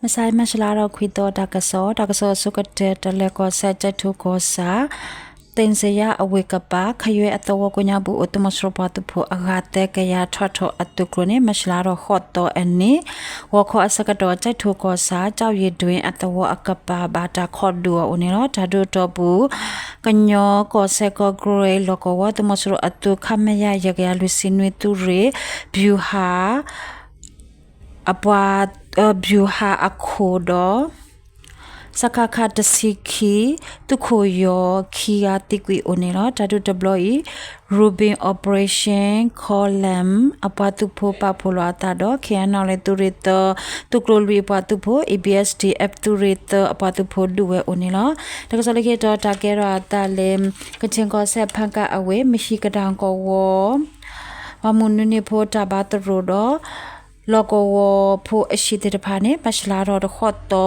မဆါ မၢ်ၡလါထီၣ်ခွံသီ တၢ်ကစီၣ်, တၢ်ကစီၣ်အဆိကတၢၢ် တလဲၤကီၢ်စဲၣ် ကၠဲးထိၣ်ကီၢ်ဆၣ် သ့ၣ်စယါအဝ့ၢ်ကပၤ ခယွဲအသဝီကိးညါပူၤအိၣ် သုးမီၤစိရိၤပှၤသုးဖိအဂၤသၢကယၤ ထီၣ်ထီၣ်အသုးကျိၤန့ၣ် မၢ်ၡလါထီၣ်ဃိးသီအနံၤ ဂီၤခီအဆၢကတီၢ် ကၠဲးထိၣ်ကီၢ်ဆၣ် ကၠီယ့ၣ်ဒွ့အသဝီအကပၤ ဘၣ်တၢ်ခိးဒုးအီၤအိၣ်န့ၣ်လီၤ. တၢ်ဒုးတီၢ်ပူၤ ကညီကီၢ်စဲၣ်ကီၢ်ကရ့ၣ်လီၢ်ကဝီၤ သုးမီၤစိရိၤအသုး ခမရ ယဲၢ်ကယၤလွံၢ်ဆံနွံ သုးရ့ၣ် ဗျူဟာ အပှၤ ဗျူဟာအခိၣ်ဒီး စကခ တဆံခံ သုးခိၣ်ယီၤခံဂၤသံကွံာ်အိၣ်န့ၣ်လီၤ. တၢ်ဒုးတဘျီအံၤ Robin Operation Column အပှၤသုးဖိပာ်ဖှိၣ်လီၤအသးဒီး ခ့ၣ်အဲၣ်နီၣ်လ့ၣ်သုးရ့ၣ်သၢ သုးကျိၤလွံၢ်အပှၤသုးဖိ အ့ၣ်ဘံၣ်အ့ၣ်စတံၣ်အဲၣ် သုးရ့ၣ်သၢအပှၤသုးဖိဒုးဝဲအိၣ်န့ၣ်လီၤ. တၢ်ကစီၣ်လၢခံတီၤ တၢ်ကဲထီၣ်အသးလၢ ကခ့ၣ်ကီၢ်စဲၣ် ဖၣ်ကၣ်အဝ့ၢ် မဟံၣ်ကဒါကဝီၤ ပှၤမုၢ်နွံနံၣ်ဖိတၢ်ဘါသရိာ်ဒီး လီၢ်ကဝီၤဖိအဟံၣ်သ့ၣ်တဖၣ်န့ၣ် မၢ်ၡလါထီၣ်တဃိးသီ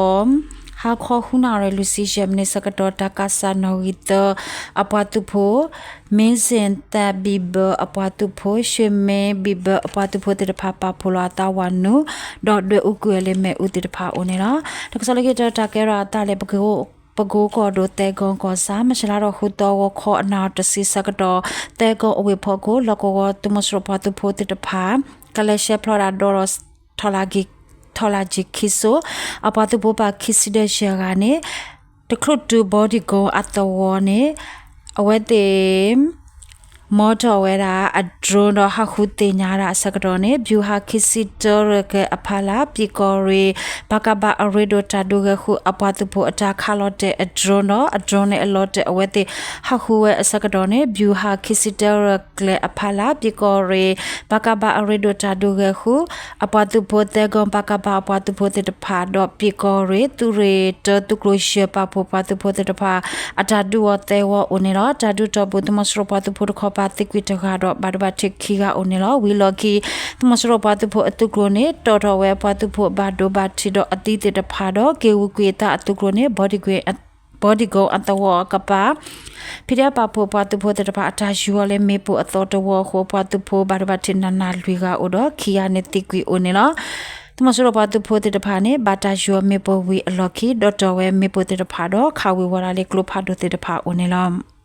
ဟါခီဃုနၣ်ရံၣ်လွံၢ်ဆံယဲၢ်မံးနံးဆၢကတီၢ် တၢ်ကးစၢ်နီၣ်ဂံၢ်သၢအပှၤသုးဖိ မ့ၢ်စ့ၣ်သၣ်ဘံၣ်ဘၢအပှၤသုးဖိ ရွှ့ၣ်မ့ၣ်ဘံၣ်ဘၢအပှၤသုးဖိသ့ၣ်တဖၣ် ပာ်ဖှိၣ်လီၤအသးဝၤနုာ် ဒီးဒွဲၣ်အူကွံာ်ဝဲလၢမ့ၣ်အူသ့ၣ်တဖၣ်အိၣ်န့ၣ်လီၤ. တၢ်ကစီၣ်လၢခံတီၤ တၢ်ကဲထီၣ်အသးလၢ ပကိကီၢ်ဒိၣ် သဲကီကီၢ်ဆၣ် မၢ်ၡလါထီၣ်ဃုသီ ဂီၤခီအနၣ်ရံၣ်တဆံဆၢကတီၢ် သဲကီအဝ့ၢ်ဖီခိၣ် လီၢ်ကဝီၤ သုးမီၤစိရိၤပှၤသုးဖိသ့ၣ်တဖၣ် ကလဲၤရှဲဖျိးတၢ်ဒီဒီး ထီလၢ်ကံၤခံစိ အပှၤသုးဖိပာ်ခံဆံဒီးယဲၢ်ဂၤန့ၣ် တချုးတုၤ ဘီဒံကိအသဝီန့ၣ် အဝဲသ့ၣ် မီထီၣ်ဝဲဒၣ်အ drone ဒီးဟးဃုသ့ၣ်ညါဒၣ်အဆၢကတီၢ်န့ၣ် ဗျူဟာခံဆံတၢရဲၣ်ကျဲၤအဖီလာ် ပံၣ်ကီၢ်ရ့ၣ် ပကဘ အရ့ဒိၣ်တၢ်ဒုးဂဲၤဃုာ်အပှၤသုးဖိအတၢ်ခးလီၤတဲာ်အ drone ဒီး အ drone န့ၣ်အလီၤတဲာ်အဝဲသ့ၣ် ဟးဃုဝဲအဆၢကတီၢ်န့ၣ် ဗျူဟာခံဆံတၢရဲၣ်ကျဲၤအဖီလာ် ပံၣ်ကီၢ်ရ့ၣ် ပကဘ အရ့ဒိၣ်တၢ်ဒုးဂဲၤဃုာ် အပှၤသုးဖိ သဲကီ ပကဘ အပှၤသုးဖိသ့ၣ်တဖၣ်ဒီး ပံၣ်ကီၢ်ရ့ၣ် သုးရ့ၣ်တၢ သုးကျိၤယဲၢ် ပာ်ဖှိၣ်ပှၤသုးဖိသ့ၣ်တဖၣ် အတၢ်ဒုးအီၤသဲဝီအိၣ်န့ၣ်လီၤ. တၢ်ဒုးတီၢ်ပူၤ သုးမီၤစိရိၤပှၤသုးဖိတခီပၤသံကွံာ်တဂၤဒီး ဘၣ်ဒိဘၣ်ထံးခံဂၤအိၣ်န့ၣ်လီၤ. ဝံၤလီၢ်ခံ သုးမီၤစိရိၤပှၤသုးဖိအသုးကျိၤန့ၣ် တီၢ်ထီၣ်ဝဲပှၤသုးဖိဘၣ်ဒိဘၣ်ထံးဒီးအသံသ့ၣ်တဖၣ်ဒီး က့ၤဂုၤကွံာ်အသးအသုးကျိၤန့ၣ် ဘီဒံကိအသဝီအကပၤ ဖံးဒဲးပာ်ဖှိၣ်ပှၤသုးဖိသ့ၣ်တဖၣ် အတၢ်ယူၤအီၤလၢမ့ၣ်ပိၢ်အသီတဝီအဃိ ပှၤသုးဖိဘၣ်ဒိဘၣ်ထံးနးနးလွံၢ်ဂၤအိၣ်ဒီး ခံဂၤန့ၣ်သံကွံာ်အိၣ်န့ၣ်လီၤ. သုးမီၤစိရိၤပှၤသုးဖိသ့ၣ်တဖၣ်န့ၣ် ဘၣ်တၢ်ယူၤအီၤမ့ၣ်ပိၢ်ဝံၤအလီၢ်ခံ ဒီးတီၢ်ဝဲမ့ၣ်ပိၢ်သ့ၣ်တဖၣ်ဒီး ခးဝ့ၤဝီၤဒၣ်လၢကျိဖးဒိၣ်သ့ၣ်တဖၣ်အိၣ်န့ၣ်လီၤ.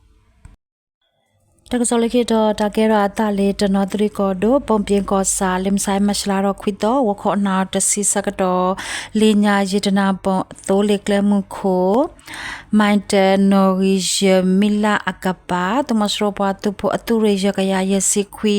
တၢ်ကစီၣ်လၢခံတီၤ တၢ်ကဲထီၣ်အသးလၢ တနီသရံၣ်ကီၢ်ဒိၣ် ပိာ်ပၠ့ၣ်ကီၢ်ဆၣ် လၢမုၢ်ဆါ မၢ်ၡလါထီၣ်ခွံသီ ဂီၤခီနၣ်ရံၣ်တဆံဆၢကတီၢ် လ့ၣ်ညါယ့ၣ်တနၢ်ပၢၣ်အသိလ့ၣ်ကျဲမုၢ်ခိၣ် မံးတၢၣ်နီၣ်ဂံၢ်ယဲၢ်မံလၢ်အကပၤ သုးမီၤစိရိၤပှၤသုးဖိအသုးရ့ၣ်ယဲၢ်ကယၤယဲၢ်ဆံခွံ,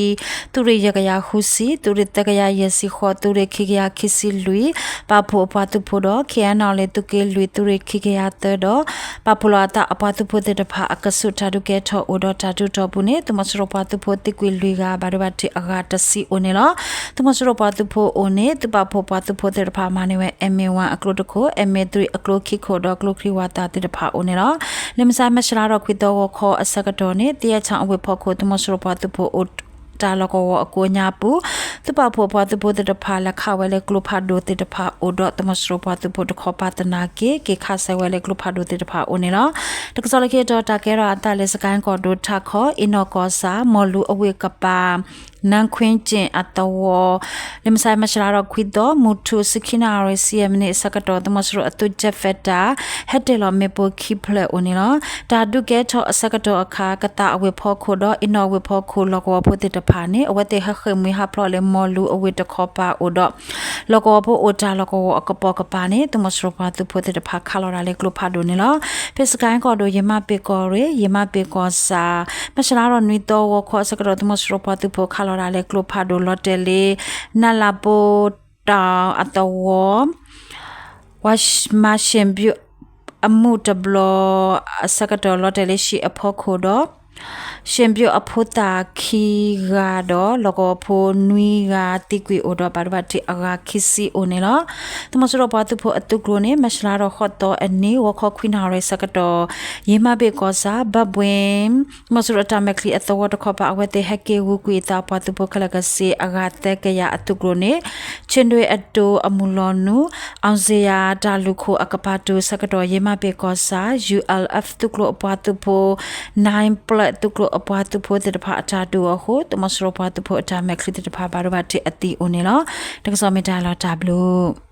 သုးရ့ၣ်ယဲၢ်ကယၤဃုဆံ, သုးရ့ၣ်သၢကယၤယဲၢ်ဆံဃိး, သုးရ့ၣ်ခံကယၤခံဆံလွံၢ် ပာ်ဖှိၣ်အပှၤသုးဖိဒီး ခ့ၣ်အဲၣ်နီၣ်လ့ၣ်သုးက့လွံၢ် သုးရ့ၣ်ခံကယၤသၢဒီး ပာ်ဖှိၣ်လီၤအသးအပှၤသုးဖိသ့ၣ်တဖၣ်အကဆူး တၢ်ဒုးကဲထီၣ်အိၣ်ဒီး တၢ်ဒုးတီၢ်ပူၤန့ၣ် သုးမီၤစိရိၤပှၤသုးဖိသံကွံာ်လွံၢ်ဂၤ ဘၣ်ဒိဘၣ်ထံးအဂၤတဆံအိၣ်န့ၣ်လီၤ. သုးမီၤစိရိၤပှၤသုးဖိအိၣ်န့ၣ် သုးပာ်ဖှိၣ်ပှၤသုးဖိသ့ၣ်တဖၣ်မၤန့ၢ်ဝဲ M A one အကျိတခိၣ်, M A three အကျိခံခိၣ်ဒီးကျိချံဝၣ်သၣ်သ့ၣ်တဖၣ်အိၣ်န့ၣ်လီၤ. လၢမုၢ်ဆါ မၢ်ၡလါထီၣ်ခွံသီ ဂီၤခီအဆၢကတီၢ်န့ၣ် သယဲးထီၣ်အဝ့ၢ်ဖီခိၣ် သုးမီၤစိရိၤပှၤသုးဖိအိၣ်တၢ်လီၢ်ကဝီၤအကိးညါပူၤ သုးပာ်ဖှိၣ်ပှၤသုးဖိသ့ၣ်တဖၣ် လဲၤခးဝဲလၢကျိဖးဒိၣ်သ့ၣ်တဖၣ်အိၣ်ဒီး သုးမီၤစိရိၤပှၤသုးဖိတခီပၤသနာ်က့ က့ၤခးစဲးဝဲလၢကျိဖးဒိၣ်သ့ၣ်တဖၣ်အိၣ်န့ၣ်လီၤ. တၢ်ကစီၣ်လၢခံတီၤ တၢ်ကဲထီၣ်အသးလၢ စကဲၣ်ကီၢ်ဒိၣ်ထးခီ အ့ၣ်နီၣ်ကီၢ်ဆၣ် မီၢ်လူၤအဝ့ၢ်ကပၤ နၢ်ခွ့ကၠ့ၣ်အသဝီ လၢမုၢ်ဆါ မၢ်ၡလါထီၣ်ခွံသီ မုၢ်ထူၣ်ဆံခံနၣ်ရံၣ် ဆံယဲၢ်မံးနံးအဆၢကတီၢ် သုးမီၤစိရိၤအသုး Jet Fighter ဟဲတ့ၢ်လီၤမ့ၣ်ပိၢ်ခံဖျၢၣ်အိၣ်န့ၣ်လီၤ. တၢ်ဒုးကဲထီၣ်အဆၢကတီၢ်အခါ ကသးအဝ့ၢ်ဖီခိၣ်ဒီး အ့ၣ်နီၣ်ဝ့ၢ်ဖီခိၣ် လီၢ်ကဝီၤဖိသ့ၣ်တဖၣ်န့ၣ် အဝဲသ့ၣ်ဟဲဃ့ၢ်မှံဟးဖျိးလၢ မီၢ်လူၤအဝ့ၢ်တခီပၤအိၣ်ဒီး လီၢ်ကဝီၤဖိအိၣ်တၢ်လီၢ်ကဝီၤအကပိာ်ကပၤန့ၣ် သုးမီၤစိရိၤပှၤသုးဖိသ့ၣ်တဖၣ် ခးလီၤဒၣ်လၢကျိဖးဒိၣ်န့ၣ်လီၤ. ဖဲစကဲၣ်ကီၢ်ဒိၣ် ယမၤပ့ၢ်ကီၢ်ရ့ၣ် ယမၤပ့ၢ်ကီၢ်ဆၣ် မၢ်ၡလါထီၣ်နွံသီ ဂီၤခီအဆၢကတီၢ် သုးမီၤစိရိၤပှၤသုးဖိ ခးလီၤဒၣ်လၢကျိဖးဒိၣ် လီၤတဲာ်လၢ နးလးပိတၢ်အသဝီ ပှၤမၤ ရှ့ၣ်ဘျုး အမူးတဘျီ အဆၢကတီၢ် လီၤတဲာ်လၢ ရှ့ၣ်အဖီခိၣ်ဒီး ရှ့ၣ်ဘျုးအဖိသၣ်ခံဂၤဒီး လီၢ်ကဝီၤဖိနွံဂၤသံကွံာ်အိၣ်ဒီး ဘၣ်ဒိဘၣ်ထံးအဂၤခံဆံအိၣ်န့ၣ်လီၤ. သုးမီၤစိရိၤပှၤသုးဖိအသုးကျိၤန့ၣ် မၢ်ၡလါထီၣ်ဃိးသီအနံၤ ဂီၤခီခွံနၣ်ရံၣ်ဆၢကတီၢ် ယမၤပ့ၢ်ကီၢ်ဆၣ် ဘၢဘှ့ၣ် သုးမီၤစိရိၤအတၢ်မဲာ်ချံအသဝီတခီပၤ အဝဲသ့ၣ်ဟဲက့ၤဂုာ်ကွံာ်အသး ပှၤသုးဖိခဲလၢာ်ကစ့အဂၤသၢကယၤအသုးကျိၤန့ၣ် ဆ့ၣ်ဒွ့အတိၤအမုၢ်လီၤနုာ် အောင်ဇေယျ တၢ်လူၢ်ခိၣ်အကပၤတုၤဆၢကတီၢ် ယမၤပ့ၢ်ကီၢ်ဆၣ် U L F သုးကျိၤအပှၤသုးဖိ နၢၣ်ပျဲၢ် သုးကျိၤအပှၤသုးဖိသ့ၣ်တဖၣ်အတၢ်ဒုးအဃိ သုးမီၤစိရိၤပှၤသုးဖိအတၢ်မဲာ်ချံသ့ၣ်တဖၣ် ဘၣ်ဒိဘၣ်ထံးအသံအိၣ်န့ၣ်လီၤ. တၢ်ကစီၣ်မ့ၢ်တၢ်လီၤတၢ်ဘျုး